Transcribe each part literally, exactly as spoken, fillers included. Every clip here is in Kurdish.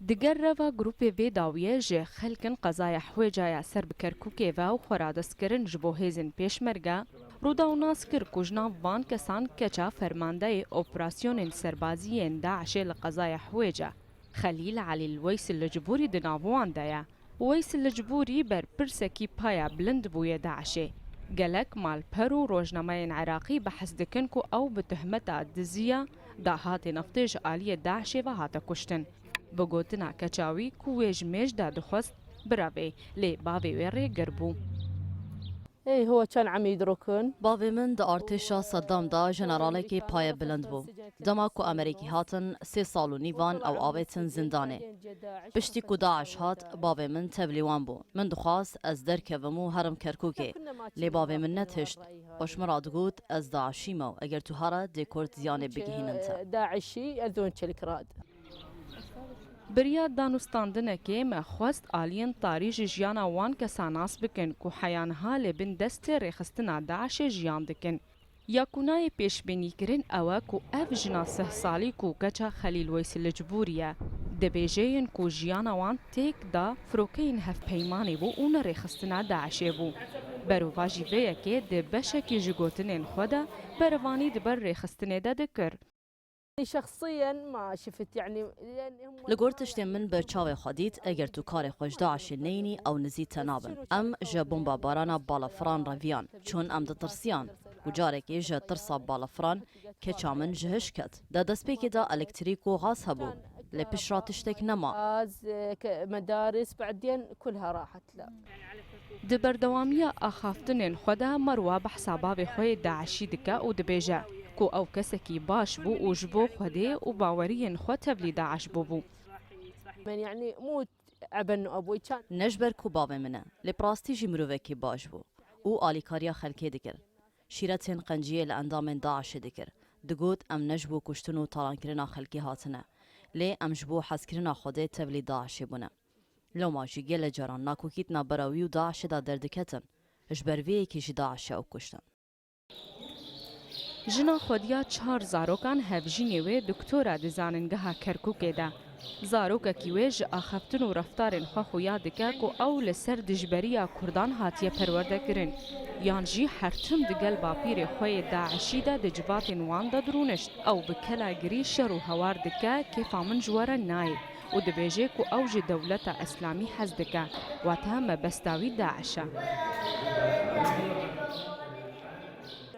Digel reva grûpê vê dawiyê ji xelkin qezaya Hwêca ya ser bi Kerkûkê ve û xwe radestkirin ji bo hêzên Pêşmerge, Rûdaw nas kir ku ji nav van kesan keça fermandeyê operasyonên serbazî yên DAIŞê li qezaya Hwêca, Xelîl Elî Weysîl Licbûrî di nav wan de ye. Weysîl Licbûrî berpirsekî paya bilind bûye DAIŞê. Gelek malper û rojnameyên Iraqî behs dikin ku ew bi tuhmeta diziya dahatê neftê ji aliyê DAIŞê ve hate kuştin. Bi gotina keça wî ku wê ji mêj de dixwest birevê, lê bavê wê rêgir bû. Ey, huwa çan emî dirokun. Bavê min di artêşa Seddam de jeneralekî payebilind bû. Dema ku Amerîkî hatin, sê sal û nîvan ew avêtin zindanê. Piştî ku DAIŞ hat, bavê min tevlî wan bû. Min dixwast ez derkevim û herim Kerkûkê. Lê bavê min netihişt. Xwe ji min re digot, ez DAIŞî me û eger tu here, dê kurt ziyanê bigihînin te. DAIŞî, ez hûn çelik rad. Bi riya danûstandinekê me xwest aliyên tarî ji jiyana wan kesan nas bikin ku heya niha li bin destê rêxistina DAIŞê jiyan dikin. Ya ku nayê pêşbînîkirin ew e ku ev jina sih salî ku keça Xelîl Weysîl Licbûrî ye, dibêje yên ku jiyana wan têk da firokeyên hevpeymanê bû û ne rêxistina DAIŞê bû. Berovajî vê yekê di beşekî ji gotinên xwe de berevanî di ber rêxistinê de dikir. شخصيا ما شفت يعني لأن هم Li gor tiştên min bi çavê xwe dît, eger tu karê xwe ji DAIŞê neyînî, ew nizî te nabin. Em ji bombabarana balafiran re viyan, çûn em ditirsiyan. Û carekê ji tirsa balafiran keça min ji hiş ket. Di destpêkê de elektrîk û gaz hebû, lê pişt re tiştek nema. غاز، ك- مدارس، بعدين كلها راحت لا. Di berdewamiya axaftinên xwe de Merwa behsa bavê xwe yê DAIŞî dike û dibêje ku ew kesekî baş bû û ji bo Xwedê û baweriyên xwe tevlî DAIŞ bûbû. من يعني مو ابن ابوي كان Ne ji ber ku bavê min e, lê bi rastî jî mirovekî baş bû û alîkariya xelkê dikir. Şîretên qenciyê li endamên DAIŞê dikir. Digot, em ne ji bo kuştin û talankirina xelkê hatine, lê em ji bo hezkirina Xwedê tevlî DAIŞê bûne. Loma jî gelek caran nakokî di navbera wî û DAIŞê de derdiketin. Ji ber vê yekê jî DAIŞê ew kuştin. Jina xwediya çar zarokan hevjînê wê doktora di Zanîngeha Kerkûkê de. Zarokekî wê ji axaftin û reftarên xwe xuya dike ku ew li ser dijberiya Kurdan hatiye perwerdekirin, yan jî her tim digel bapîrê xwe yê DAIŞî de di civatên wan de dirûnişt. Ew bi kelagirî şer û hewar dike, kêfa min ji we re nayê û dibêje ku ew ji dewleta Îslamî hez dike, wate mebesta wî DAIŞ e.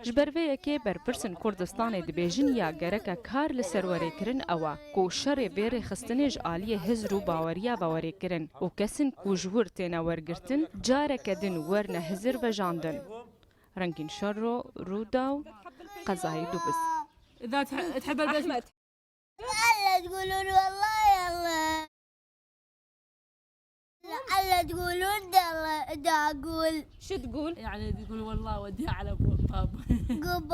Ji ber vê yekê berpirsên Kurdistanê dibêjin ya gereke kar li ser werê kirin ew e ku şerê vê rêxistinê ji aliyê hizr û baweriya ve werê kirin û kesên ku ji wir têne wergirtin careke din werne hizir vejandin. Rengîn Şerro, Rûdaw, Qezayê Dubis. إذا تح- تحب البيت ألا تقولون والله يلا. ألا تقولون دل- داقول. شو تقول؟ يعني تقول والله وديها على بو- بابا. قبا.